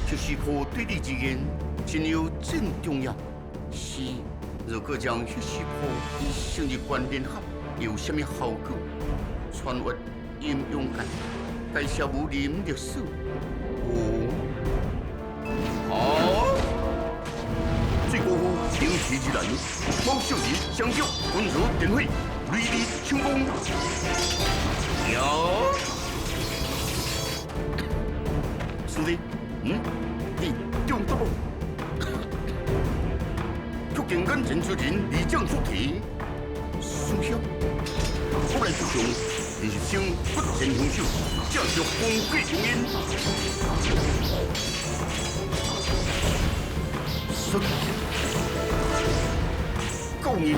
血屍波對你而言真有真重要。是，如果將血屍波與生日觀聯合，有啥物效果？穿越陰陽界，改寫武林歷史。哦，啊！最高峰靈奇之人，某少人相叫溫柔電火，雷厲衝鋒。呀！師弟，你中毒無？確定眼前之人李將出題，師兄，我來出場，練習生不戰兇手，正着風鬼雄鷹。說，夠硬。